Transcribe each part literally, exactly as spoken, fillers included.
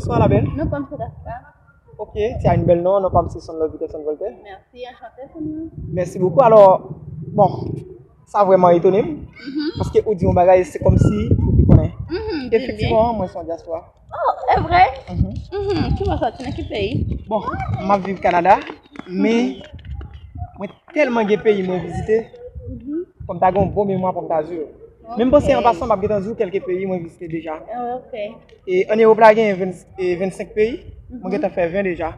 Bonsoir, la belle. Nou konn se Daska. Ok, tu as une belle nom, non pa m se Sonlove Peterson Voltaire. Merci, enchanté, Sonlove. Merci beaucoup. Alors, bon, sa vrèman etone m, paske ou di yon bagay, se kòmsi ou te konnen. Efektivman, mwen se yon dyaspora. Oh, e vre? Mhm. Ki mwen soti nan ki peyi? Bon, m ap viv Kanada, men mwen tèlman gen peyi mwen vizite, fò m ta gen yon bon memwa pou m ta di w. Men m panse an pasan, m ap gentan di w kèlke peyi mwen vizite deja. Ah, ok. E an Ewòp la gen ven, e vennsenk peyi, mwen gentan fè ven deja.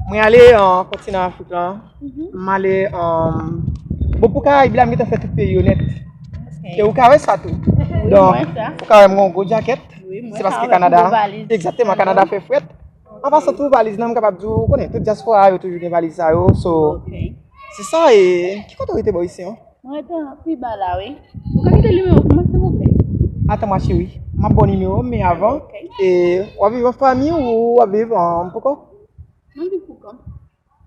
Mwen ale an kontinan Afrik lan, m ale an, bon, pou Karayib la, m gentan fè tout peyi yo nèt. E ou ka wè sa tou. Donk, ou ka wè m gen yon gwo djakèt, se paske Kanada, egzakteman, Kanada fè frèt. An pasan tou, valiz lan, m kapab di w, ou konnen, tout dyaspora yo toujou gen valiz sa yo, so, se sa. E ki kote w rete bò isi an? Mwen rete pi ba la, wi. Ou ka kite nimewo pou mwen, silvouplè? Atan, ma cheri, m ap ba w nimewo m, men avan, e w ap viv an fanmi ou w ap viv an pou kò? Mwen viv pou kò m.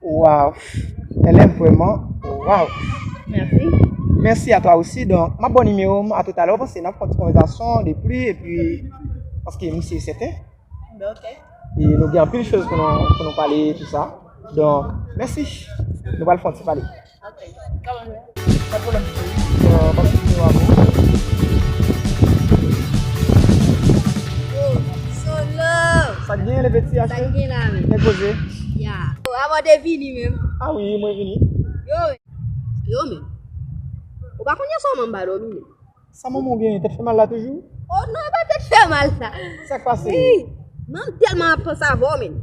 Waw, elle est vraiment waw. Merci. Merci à toi aussi. Donk, m ap ba w nimewo m, a toutalè, w panse n ap fè yon ti konvèsasyon de pli, epi, paske misye sèten. Ok. E nou gen anpil choz pou nou, pou nou pale, tou sa. Donk, mèsi. Nou pral fè yon ti pale. Ok. Kòman w ye? Pa t pwoblèm, cheri. Euh, m ap kite w avè w. Oh, Sonlove! Sa k gen, le petit Sa achte? Gen la, men. Nèg poze. Ya. Oh, avan w te vini, menm. Ah wi, mwen vini. Yo, men. Yo, men. Ou pa konn yè swa mwen m pa dòmi, men. Sa manman w gen, tèt fè mal la toujou? Oh, non, e pa tèt fè mal, sa. Sa k pase? Wi. Mwen m tèlman ap panse avè w, men.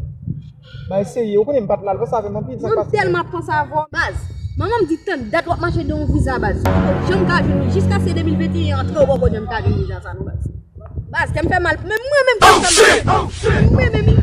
Bay serye, ou konnen m pa t la, l panse avè m anpil, sa k Mwen m pase? Tèlman ap panse avè w. Baz, manman m di tann dat w ap mache de yon viza, baz. Ou janm ka jwenn li, jiskaske de mil venteyen antre, ou poko janm ka jwenn viza sa, non, baz. Baz, kè m fè mal, men mwen menm kè m fè mal. Mwen menm,